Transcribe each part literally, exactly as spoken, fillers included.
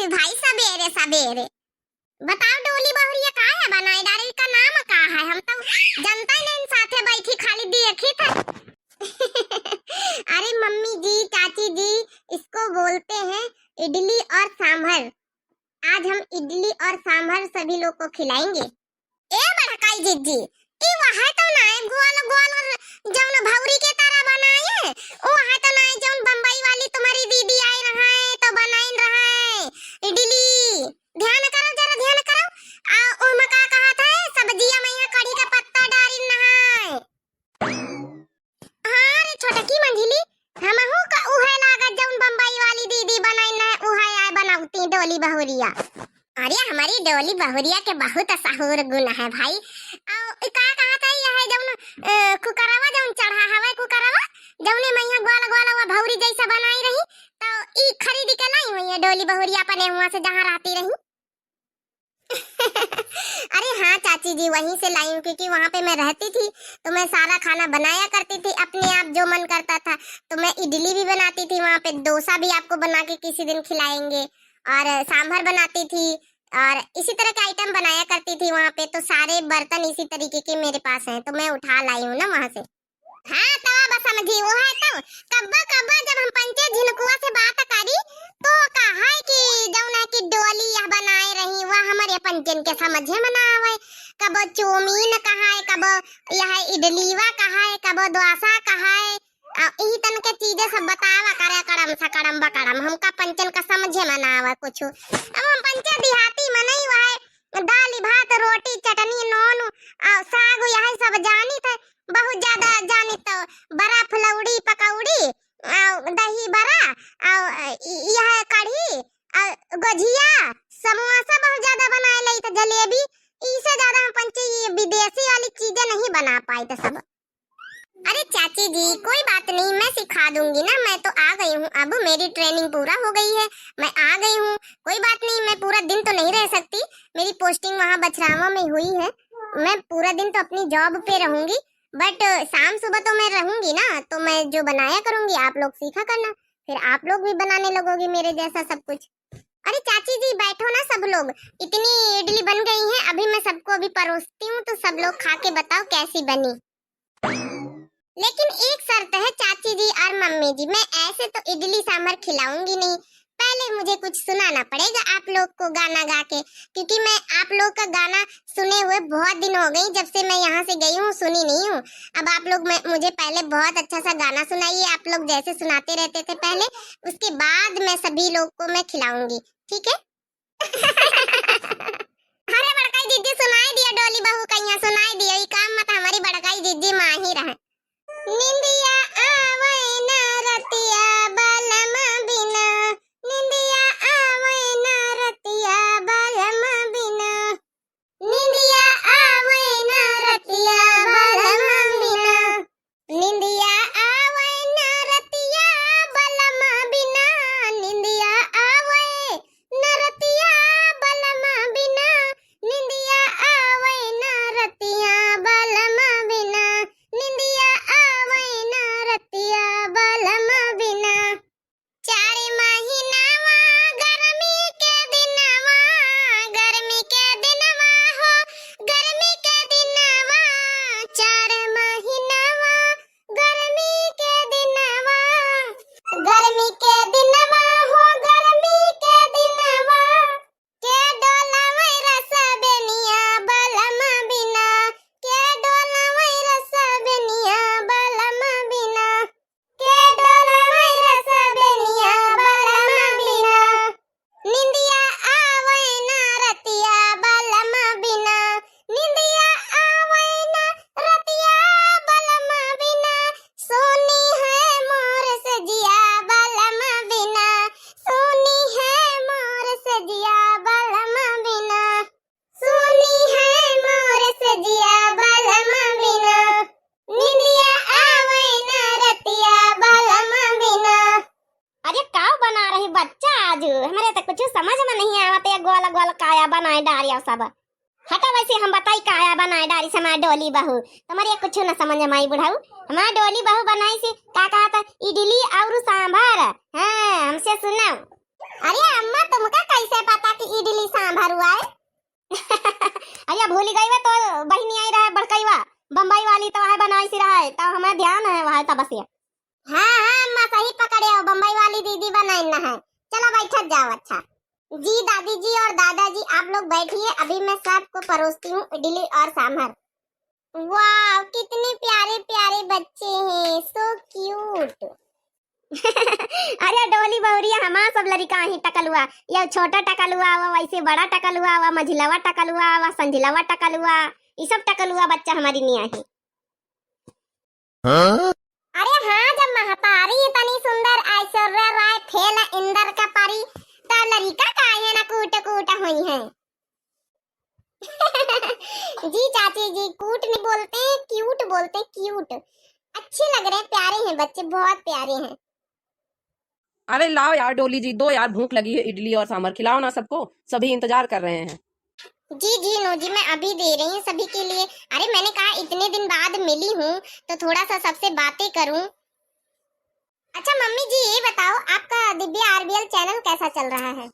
भाई सबेरे सबेरे। बताओ डोली बहुरिया का है बनाए डारे, का नाम का है? हम तो जनता ही नहीं, साथे बैठी खाली देखी थे। अरे मम्मी जी, चाची जी, इसको बोलते हैं इडली और सांभर। आज हम इडली और सांभर सभी लोग को खिलाएंगे। ए बड़काई जिज्जी, ई वह तो नाय गोल गोल जौन भौरी के तरह बनाए? ओ वह तो नाय जौन बम्बई वाली तुम्हारी दीदी आई रहे तो बनाइन रहे इडली? ध्यान करो, जरा ध्यान करो। आ ओमा का कहत है, सब्जिया में यहाँ कढ़ी का पत्ता डारिन नहाए। हाँ रे छोटकी मंझली, हमहू का उहे लागत जौन बम्बई वाली दीदी बनाइन है, उहे आय बनौती डोली बहुरिया। अरे हमारी डोली बहुरिया के बहुत सहूर गुण है भाई। अउ का कहत है, यह है जौन, अ, कुकरवा जौन चढ़ा हवे कुकरवा, जौने मइया ग्वाल ग्वाल वा भौरी जैसा बनाई रही, तो ई खरीद के लाई हुई है डोली बहुरिया अपने हुआ से जहाँ रहती रही। अरे हाँ चाची जी, वहीं से लाई हूँ, क्योंकि वहाँ पे मैं रहती थी तो मैं सारा खाना बनाया करती थी अपने आप, जो मन करता था। तो मैं इडली भी बनाती थी वहाँ पे, डोसा भी आपको बना के किसी दिन खिलाएंगे, और सांभर बनाती थी, और इसी तरह के आइटम बनाया करती थी वहाँ पे। तो सारे बर्तन इसी तरीके के मेरे पास हैं, तो मैं उठा लाई हूँ ना वहाँ से। हाँ, तवा बा समझी, वो है तो। कब्बा कब्बा जब हम पंचे झिनकुआ से बात करी, तो कहा है कि जौन है कि डोली यह बनाए रही, वह हमारे पंचन के समझे में ना आवे। कबो चौमीन कहा है, कबो यह इडलीवा कहा है, कबो डोसा कहा है। आ, यही तन के चीजें सब बतावा करे, कड़म सा कड़म बकड़म, हमका पंचन का समझे में ना आवे कुछ। अब हम पंचे देहाती में नहीं, वह दाल भात, रोटी, चटनी, नून, आ, साग, यही सब जानी थे। बहुत ज्यादा जानी तो बड़ा फुलौड़ी, पकौड़ी, आ, दही बड़ा, आ, इ-, यह कढ़ी, आ, गोझिया, समोसा बहुत ज्यादा बनाए लई थे, जलेबी। इसे ज्यादा हम पंचे ये विदेशी वाली चीजें नहीं बना पाई थे सब। अरे चाची जी, कोई बात नहीं, मैं सिखा दूंगी ना, मैं तो आ गई हूँ, अब मेरी ट्रेनिंग पूरा हो गई है, मैं आ गई हूँ। कोई बात नहीं, मैं पूरा दिन तो नहीं रह सकती, मेरी पोस्टिंग वहाँ बछरावा में हुई है, मैं पूरा दिन तो अपनी जॉब पे रहूंगी, बट शाम सुबह तो मैं रहूंगी ना, तो मैं जो बनाया करूंगी आप लोग सीखा करना, फिर आप लोग भी बनाने लगोगी मेरे जैसा सब कुछ। अरे चाची जी बैठो ना सब लोग, इतनी इडली बन गई है, अभी मैं सबको अभी परोसती हूँ, तो सब लोग खा के बताओ कैसी बनी। लेकिन एक शर्त है चाची जी और मम्मी जी, मैं ऐसे तो इडली सांभर खिलाऊंगी नहीं, पहले मुझे कुछ सुनाना पड़ेगा आप लोग को गाना गा के, क्योंकि मैं आप लोग का गाना सुने हुए बहुत दिन हो गई, जब से मैं यहाँ से गई हूँ सुनी नहीं हूँ। अब आप लोग मैं, मुझे पहले बहुत अच्छा सा गाना सुनाइए, आप लोग जैसे सुनाते रहते थे पहले, उसके बाद मैं सभी लोग को मैं खिलाऊंगी, ठीक है? अरे बड़काई जिज्जी सुनाई दिया, डोली बहू कहिया सुनाई दिया, ई काम मत हमारी बड़काई जिज्जी माहिर है। निंदिया आवे ना रतिया बलम बिना, निंदिया आवे ना रतिया बलम बिना, निंदिया आवे ना रतिया बलम बिना। निंदिया आवे ना रतिया बलम बिना, निंदिया आवे ना रतिया बलम बिना, निंदिया आवे ना रतिया बलम बिना, निंदिया आवे ना रतिया बलम बिना। चार महीनावा गर्मी के दिनवा, गर्मी के दिनवा हो, गर्मी के दिनवा, चार महीनावा गर्मी के दिनवा, गर्मी के दिनवा हो, गर्मी के दिनवा, के डोलावे रस बेनिया बलम बिना, के डोलावे रस बेनिया बलम बिना, के डोलावे रस बेनिया बलम बिना। निंदिया आवे ना रतिया बलम बिना, निंदिया आवे ना रतिया बलम बिना, सोनी है मोर सजिया बलम बिना, सोनी है मोर सजिया बलम बिना, सोनी है मोर सजिया बलम बिना, निंदिया आवे ना रतिया बलम बिना। अरे का बना रही बच्चा आज, हमरे तो कुछ समझ में नहीं आवत, ये गोल गोल काया बनाए डारिया सब। हटा वैसे हम बताई काया बनाए डारी से हमार डोली बहू, तुम्हारे कुछ न समझ में आई बुढ़ऊ। हमार डोली बहू बनाई से का कहा था, इडली और सांभर। हाँ, हमसे सुनाओ। अरे अम्मा, तुमका कैसे हरुआए। अरे भूली गई वा तो बहिनी आई रहे बड़कईवा, बम्बई वाली तो वह बनाई सी रहे, तो हमें ध्यान है वह तब से। हाँ, हाँ, अम्मा, सही पकड़े हो, बम्बई वाली दीदी बनाई ना है। चलो, बैठत जाओ। अच्छा जी, दादी जी और दादाजी, आप लोग बैठिए, अभी मैं सबको परोसती हूँ इडली और सांभर। वाह, कितने प्यारे प्यारे बच्चे हैं, so cute। अरे डोली बहुरिया, हमार सब लड़िका ही टकलुआ, ये छोटा टकलुआ हुआ, वैसे बड़ा टकलुआ हुआ, मझिलवा टकलुआ हुआ, संझिलवा टकलुआ, ये सब टकलुआ बच्चा हमारी निया है। हाँ? अरे हाँ, जब महतारी इतनी सुंदर, ऐश्वर्या राय फेल इंदर का परी, तो लड़िका काहे ना कूट कूट हुई है। जी चाची जी, कूट नहीं बोलते, क्यूट बोलते, क्यूट। अच्छे लग रहे हैं, प्यारे हैं बच्चे, बहुत प्यारे हैं। अरे लाओ यार डोली जी, दो यार, भूख लगी है, इडली और सांभर खिलाओ ना सबको, सभी इंतजार कर रहे हैं। जी जी नू जी, मैं अभी दे रही हूँ सभी के लिए। अरे मैंने कहा इतने दिन बाद मिली हूँ तो थोड़ा सा सबसे बातें करूँ। अच्छा मम्मी जी, ये बताओ, आपका दिव्या आरबीएल चैनल कैसा चल रहा है?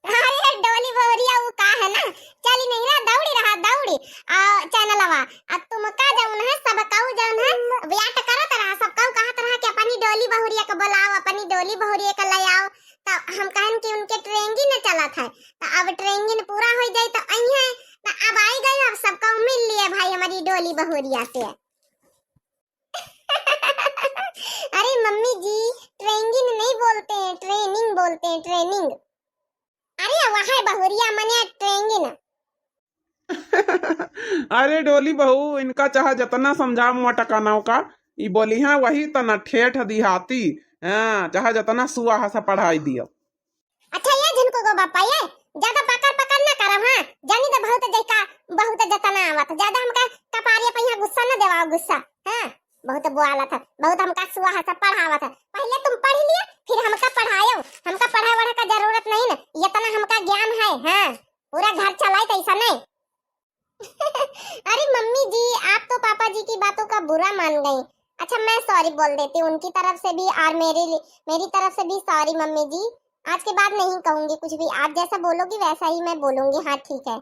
अरे डोली बहुरिया, वो का है ना, चली नहीं रहा, दौड़ी रहा, दौड़ी। आ, चैनलवा, आ तुमका जौन है, सबकाऊ जौन है, वेट करत रहा, सबकाऊ कहत रहा कि अपनी डोली बहुरिया के बुलाओ, अपनी डोली बहुरिया के ले आओ। तो हम कहन कि उनके ट्रेंगिन चलत है, तो अब ट्रेंगिन पूरा हो जाए तो आई है, तो अब आई गई, अब सबकाऊ मिल लिए भाई हमारी डोली बहुरिया से। अरे मम्मी जी, ट्रेंगिन नहीं बोलते हैं, ट्रेनिंग बोलते हैं, ट्रेनिंग। अरे वह है बहुरिया मने ट्रेंगिन। अरे डोली बहू, इनका चाहे जतना समझा मुआ टकानाव का, ई बोली है वही तना ठेठ दिहाती। हाँ, चाहे जतना सुआ हसा पढ़ाई दियो। अच्छा ये झिनको गो बापा, ये ज्यादा पकड़ पकड़ ना करब, हाँ। जानी तो बहुत जैका, बहुत जतना आवत, ज्यादा हमका कपारिया पे यहाँ गुस्सा ना देवाओ, गुस्सा। हाँ, बहुत बोआलत है, बहुत हमका सुआ हसा पढ़ावत है। पहले तुम पढ़ लिए, फिर हमका पढ़ायो। हमका पढ़ा वढ़ा का जरूरत नहीं ना, इतना हमका ज्ञान है। हाँ, पूरा घर चलाई तो ऐसा नहीं। अरे मम्मी जी, आप तो पापा जी की बातों का बुरा मान गई। अच्छा, मैं सॉरी बोल देती हूँ उनकी तरफ से भी और मेरी, मेरी तरफ से भी सॉरी मम्मी जी। आज के बाद नहीं कहूँगी कुछ भी, आप जैसा बोलोगी वैसा ही मैं बोलूँगी। हाँ ठीक है,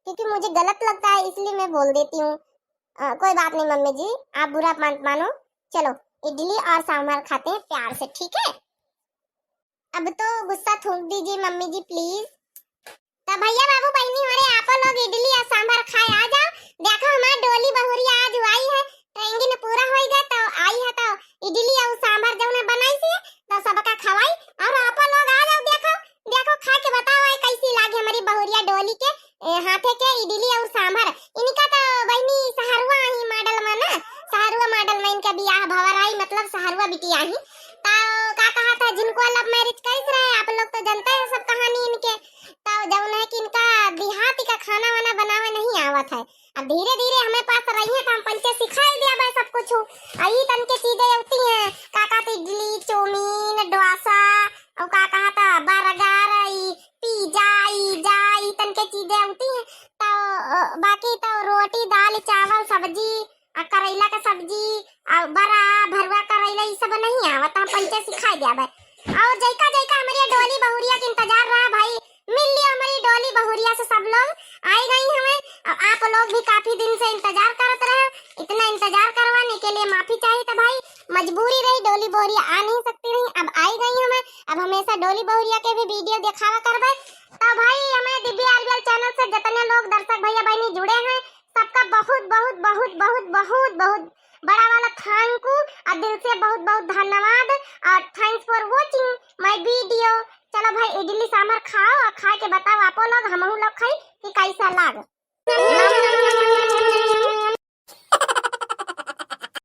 क्योंकि मुझे गलत लगता है इसलिए मैं बोल देती हूँ। अ, कोई बात नहीं मम्मी जी, आप बुरा मत मानो। चलो, इडली और सांभर खाते हैं प्यार से, ठीक है? अब तो गुस्सा थूक दीजिए मम्मी जी, प्लीज। तो भैया बाबू बहनी हो रे, आपो लोग इडली और सांभर खाए आ जाओ। देखो हमार डोली बहुरिया आज आई है, ट्रेंगिन पूरा होई गए तो आई है, तो इडली और सांभर जौन है बनाई सी, तो सबका खवाई। और आपो लोग आ जाओ, देखो, देखो खा के बताओ आई कैसी लागे हमारी बहुरिया डोली के ए, हाथे के इडली और सांभर। इनका तो बहनी सहरुआ ही मॉडल में ना, सहरुआ मॉडल में इनका बियाह भवर आई, मतलब सहरुआ बिटिया ही। तो का कहा था, जिनको लव मैरिज कैसे रहे, आप लोग तो जानते हैं सब कहानी इनके। तो जौन है कि इनका देहाती का खाना वाना बनावे नहीं आवत है। अब धीरे धीरे हमें पास रही है तो हम पंचे सिखाई दिया भाई सब कुछ। और ई तन के चीजें होती हैं, का कहते इडली, चाउमीन, डोसा, और का कहा था बर्गर, ई पिज्जा, ई जा, ई तन के चीजें होती हैं। तो, अ, बाकी तो रोटी, दाल, चावल, सब्जी, आ, करैला का सब्जी, आ, बरा, भरुआ करैला, ई सब नहीं आवत, हम पंचे सिखाई दिया भाई। और जैका, जैका हमारी डोली बहुरिया के इंतजार रहा भाई, मिल लियो हमारी डोली बहुरिया से सब लोग आई गई हमें। अब आप लोग भी काफी दिन से इंतजार करत रहे, इतना इंतजार करवाने के लिए माफी चाहिए था भाई, मजबूरी रही, डोली बहुरिया आ नहीं सकती रही, अब आई गई हमें। अब हमेशा डोली बहुरिया के भी वीडियो दिखावा करबे। तो भाई हमें दिव्या आरबीएल चैनल से जितने लोग दर्शक भैया बहनी जुड़े हैं, सबका बहुत बहुत बहुत बहुत बहुत बहुत बड़ा वाला थैंक यू और दिल से बहुत बहुत धन्यवाद और thanks for watching my video। चलो भाई इडली सांभर खाओ और खा के बताओ आपो लोग, हमहू लोग खाई कि कैसा लाग।